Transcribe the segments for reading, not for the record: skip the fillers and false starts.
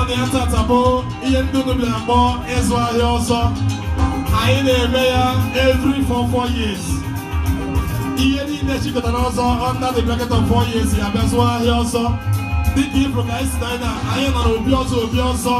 na ya tata bụ ihe ndị unu bịara kpọọ ịzụ ahịa ọzọ. Anyị na-eme ya every 4 years. Ihe niile chịkọtara ọzọ under the bracket of 4 years ya bịa zụọ ahịa ọzọ. Dịka ifuru ka anyị si na anyị nọ n'obi ọzọ obi ọzọ.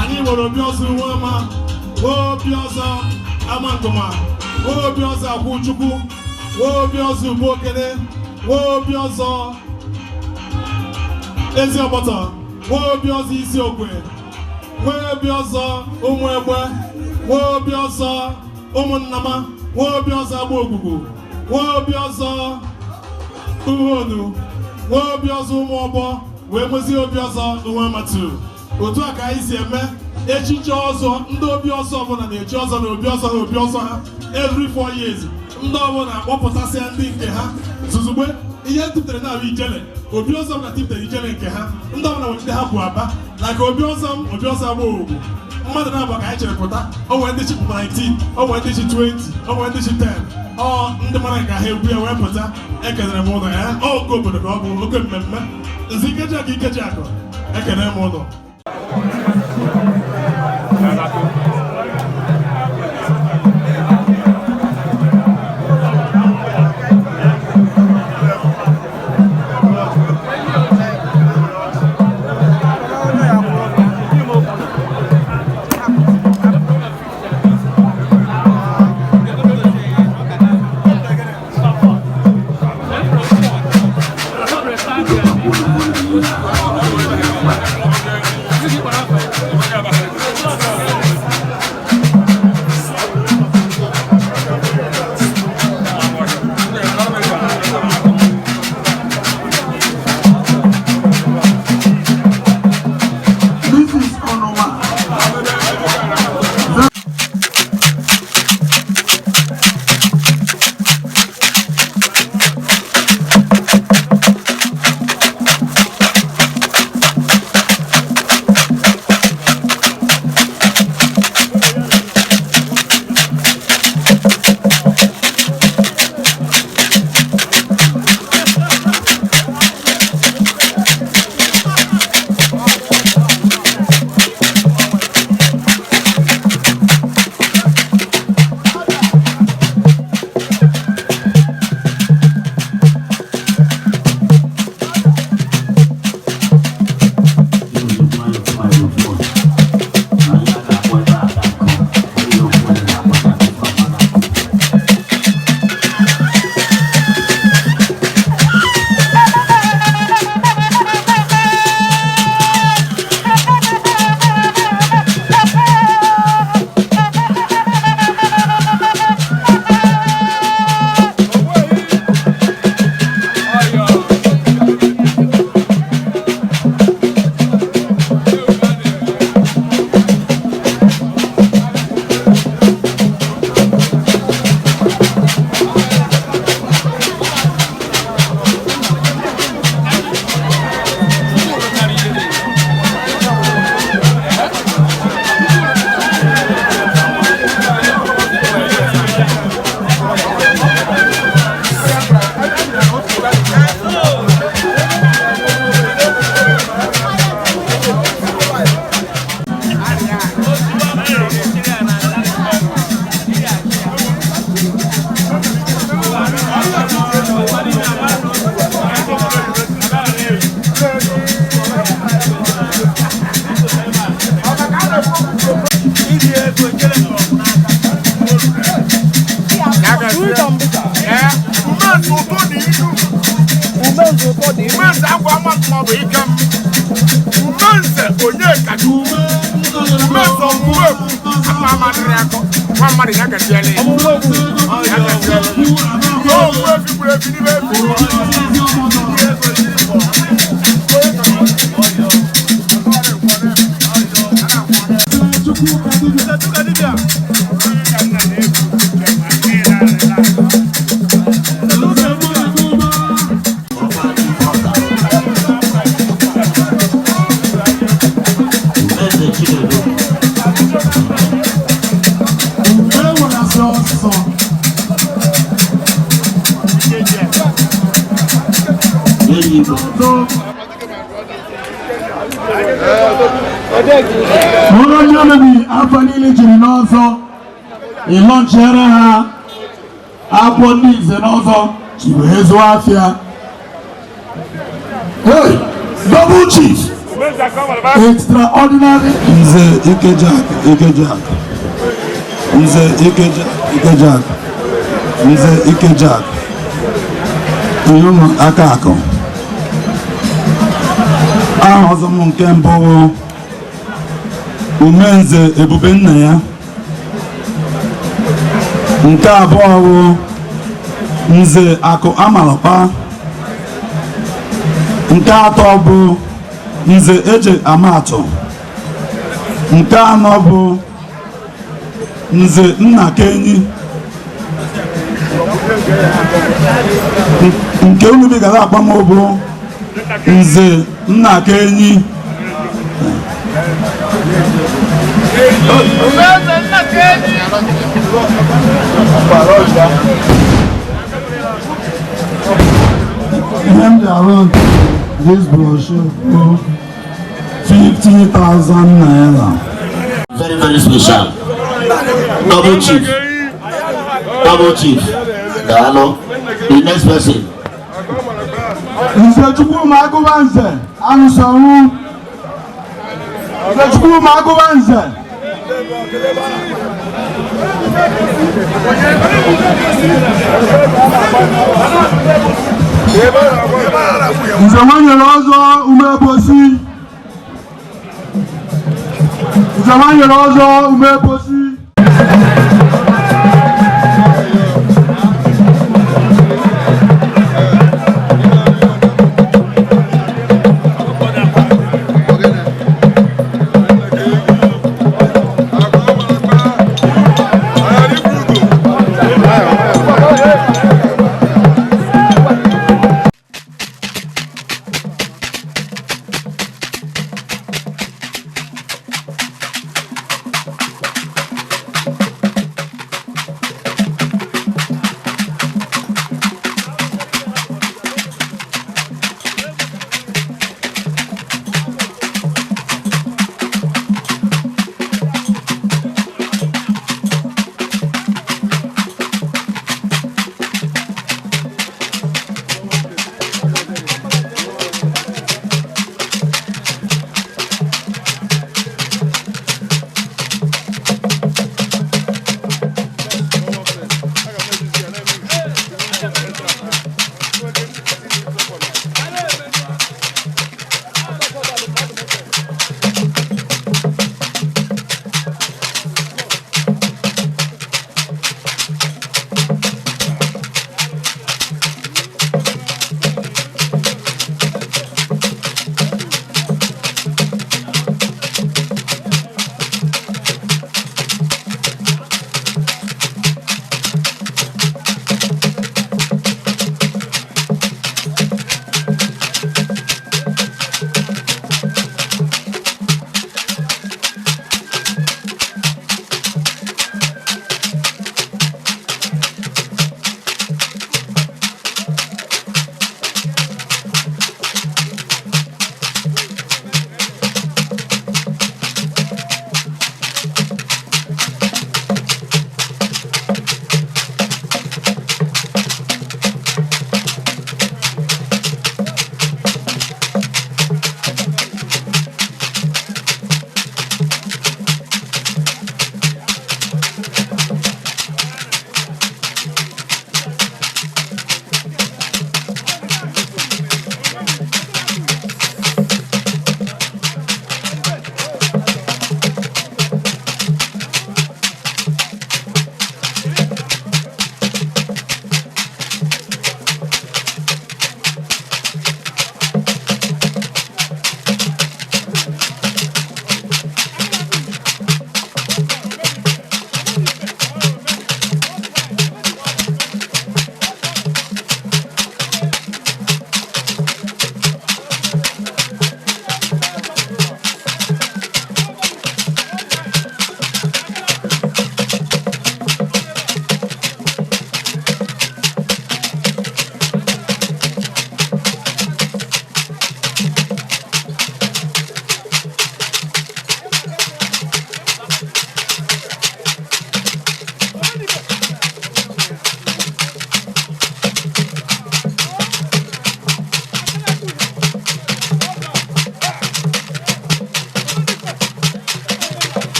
Anyị nwere obi ọzọ Uweama, nwee obi ọzọ Amangụma, nwee obi ọzọ Akwụchukwu, nwee obi ọzọ Ugbokene, nwee obi ọzọ Ezi Ọgbọtọ, nwee obi ọzọ Isi Okwe, nwee obi ọzọ Ụmụ Egbe, nwee obi ọzọ Ụmụnnama, nwee obi ọzọ Agba Ogwugwu, nwee obi ọzọ Uhonu, nwee obi ọzọ Ụmụ Ọgbọ, wee nwezie obi ọzọ Uweama 2. Otu a ka anyị si eme echichi ọzọ. Ndị obi ọzọ ọbụla na-echi ọzọ na obi ọzọ ha obi ọzọ ha every 4 years. Ndị ọbụla akpọpụtasịa ndị nke ha zuzugbe ihe tipụtara na ijele obi ọzọ na tipụtara ijele nke ha. Ndị ọbụla nwere ndị ha bụ aba na ka obi ọzọ m obi ọzọ agba ogwu mmadụ na-abụ ka anyị chere pụta. O nwere ndị chi 19, o nwere ndị chi 20, o nwere ndị chi 10. Ọ ndị mara nke ha egwu ya wee pụta. Ekelere m ụlọ ya oke obodo ka ọ bụ oke mmemme nzi Ikeji Akụ Ikeji Akụ. Ekele m ụlọ. This is Onoma. Umenze agwa ama maọbụ ike m. Umenze onye kacha umenze ọmụmụ egwu ama amadịrị akọ nwa mmadụ ya gaziele ya ya gaziele ya ogbu efi gburu efi n'ime efi. Eze Chinedu. Enwerasị ọsọ. Enyi Igbo. Bụrụ ndị omebi afọ niile jiri n'ọzọ, ịlọnchiere ha akwụkwọ ndị nze n'ọzọ ji wee zụọ afịa. Hey, double chief, extraordinary. Nze Ikejak Ikejak, Nze Ikejak Ikejak, Nze Ikejak, ụmụ aka akụ. Aha ọzọ m nke mbụ bụ Umenze Ebube nna ya. Nke abụọ bụ Nze Akụ Amalọkpa. Nke atọ bụ Nze Eje Amatụ. Nke anọ bụ Nze Nnakenyi. Nke unu bi gara akpọ m bụ Nze Nnakenyi. Ihe m ji arụ this brochure bụ 50,000 naira. Very, very special. Double chief. Double chief. Daalụ. The next person. Nze Chukwuma Agụba Nze Anụsonwu. Nze Chukwuma Agụba Nze. Nze Nwanyere Ọzọ Umebosi. Nze Nwanyere Ọzọ Umebosi.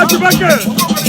Achibeke.